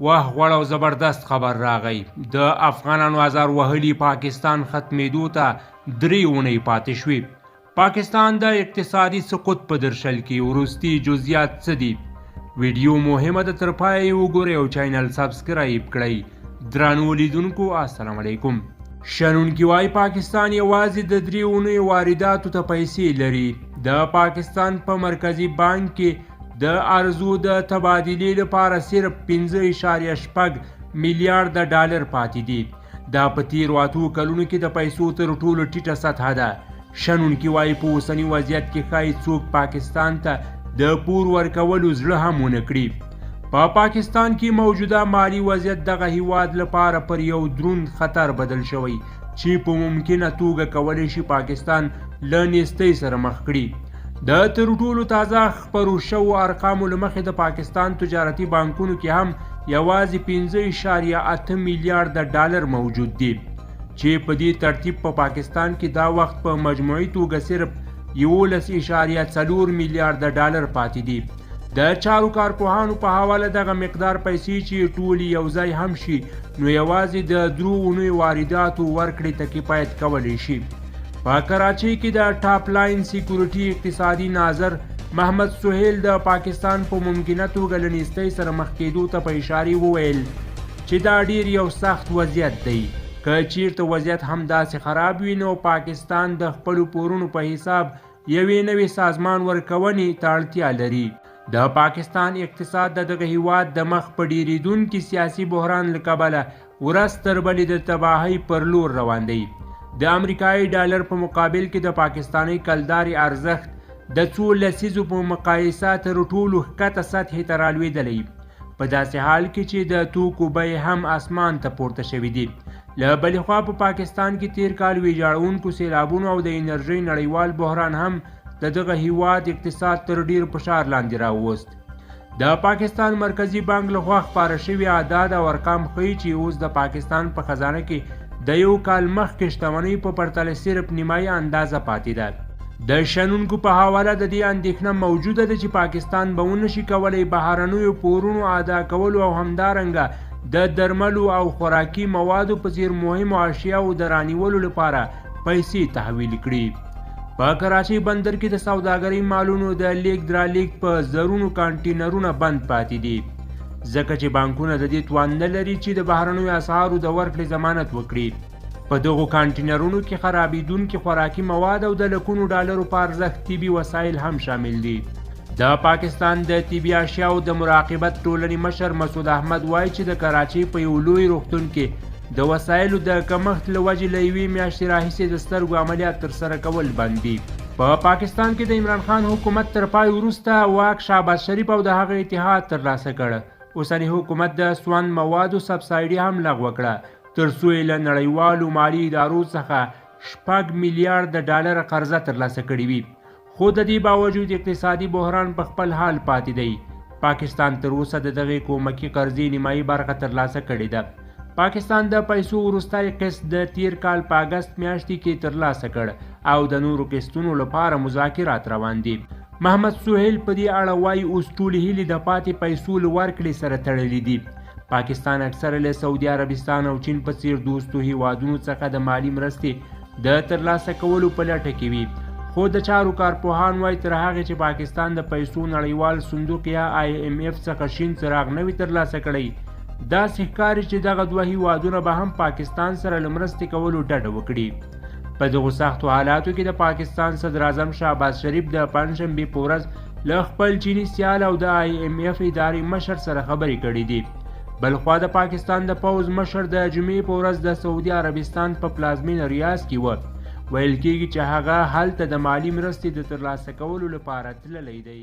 واه، غوړ او زبردست خبر راغی. د افغانانو ازار وهلي پاکستان ختمېدو ته 3 اونۍ پاتې شوې. پاکستان د اقتصادي سقوط په درشل کې، وروستي جزئیات څه دي؟ ویډیو مهمه ده، تر پایه یې وګورئ او چینل subscribe کړئ. درانو لیدونکو، السلام علیکم. شنونکي وايي پاکستان یوازې د 3 اونیو وارداتو ته پیسې لري. د پاکستان په مرکزي بانک کې د ارزو د تبادلې لپاره صرف 5.6 میلیارډ ډالر پاتې دي. دا په تیرو 8 کلونو کې د پیسو تر ټولو ټیټه سطحه ده. شنونکي وايي په اوسني وضعیت کې ښایي څوک پاکستان ته د پور ورکولو زړه هم ونه کړي. په پاکستان کې موجوده مالي وضعیت دغه هیواد لپاره پر یو دروند خطر بدل شوی چې په ممکنه توګه کولی شي پاکستان له نیستۍ سره مخ کړي. د تر ټولو تازه خپرو شوو ارقامو له مخې د پاکستان تجارتي بانکونو کې هم یوازې 5.8 میلیارډ ډالر موجود دي، چې په دې ترتیب په پاکستان کې دا وخت په مجموعي توګه صرف 11.4 میلیارډ ډالر پاتې دي. د چارو کارپوهانو په حواله دغه مقدار پیسې چې ټولې یو ځای هم شي نو یوازې د 3 اونیو وارداتو ورکړې ته کفایت کولی شي. په کراچۍ کې د ټاپ لاین سیکورټي اقتصادي ناظر محمد سهیل د پاکستان په ممکنه توګه له نیستۍ سره مخ کېدو ته په اشارې وویل چې دا ډیر یو سخت وضعیت دی. که چیرته وضعیت هم داسې خراب وي نو پاکستان د خپلو پورونو په حساب یوې نوې سازمان ورکونې ته اړتیا لري. د پاکستان اقتصاد د دغه هیواد د مخ په ډیریدونکي سیاسي بحران له کبله ورځ تر بلې د تباهۍ پر لور روان دی. د امریکایي ډالر په مقابل کې د پاکستاني کلدارې ارزښت د څو لسیزو په مقایسه تر ټولو ښکته سطحې ته رالوېدلی، په داسې حال کې چې د توکو بیې هم اسمان ته پورته شوې دي. له بلې خوا په پاکستان کې تیر کال ویجاړونکو سیلابونو او د انرژۍ نړیوال بحران هم د دغه هیواد اقتصاد تر ډیر فشار لاندې راووست. د پاکستان مرکزي بانک لخوا خپاره شوي اعداد او ارقام ښیي چې اوس د پاکستان په خزانه کې د یو کال مخکې شتمنۍ په پرتله صرف نیمایي اندازه پاتې ده. د شنونکو په حواله د دې اندېښنه موجوده ده چې پاکستان به ونشي کولی بهرنیو پورونو ادا کولو او همدارنګه د درملو او خوراکي موادو په څیر مهمو اشیاو د رانیولو لپاره پیسې تحویل کړي. په کراچۍ بندر کې د سوداګرۍ مالونو د لیږد رالیږد په زرونو کانټینرونه بند پاتې دي، ځکه چې بانکونه د دې توان نه لري چې د بهرنیو اسعارو د ورکړې ضمانت وکړي. په دغو کانټینرونو کې خرابېدونکي خوراکي مواد او د لکونو ډالرو په ارزښت طبي وسایل هم شامل دي. د پاکستان د طبي اشیاو د مراقبت ټولنې مشر مسعود احمد وایي چې د کراچۍ په یو لوی روغتون کې د وسایلو د کمښت له وجې له یوې میاشتې راهیسې د سترګو عملیات ترسره کول بند دي. په پاکستان کې د عمران خان حکومت تر پای وروسته واک شهباز شریف او د هغه اتحاد ترلاسه کړ. اوسني حکومت د سوند موادو سبسایډي هم لغوه کړه تر څو یې له نړیوالو مالي ادارو څخه 6 میلیارډ ډالر قرضه ترلاسه کړې وي، خو د دې باوجود اقتصادي بحران په خپل حال پاتې دی. پاکستان تر اوسه د دغې کومکي قرضې نیمایي برخه ترلاسه کړې ده. پاکستان د پیسو وروستی قسط د تیر کال په اګست میاشتې کې ترلاسه کړ او د نورو قسطونو لپاره مذاکرات روان دي. محمد سهیل په دې اړه وایي اوس ټولې هیلې د پاتې پیسو له ورکړې سره تړلې دي. پاکستان اکثره له سعودي عربستان او چین په څیر دوستو هیوادونو څخه د مالي مرستې د ترلاسه کولو په لټه کې وي، خو د چارو کارپوهان وایي تر هغې چې پاکستان د پیسو نړیوال صندوق یا آی ایم ایف څخه شین څراغ نه وي ترلاسه کړی، داسې ښکاري چې دغه دوه هیوادونه به هم پاکستان سره له مرستې کولو ډډه وکړي. په دغو سختو حالاتو کې د پاکستان صدراعظم شهباز شریف د پنجشنبې په ورځ له خپل چیني سیال او د آی ایم ایف ادارې مشر سره خبرې کړې دي. بلخوا د پاکستان د پوځ مشر د جمعې په ورځ د سعودي عربستان په پلازمینه ریاض کې و. ویل کیږي چې هغه هلته د مالي مرستې د ترلاسه کولو لپاره تللی دی.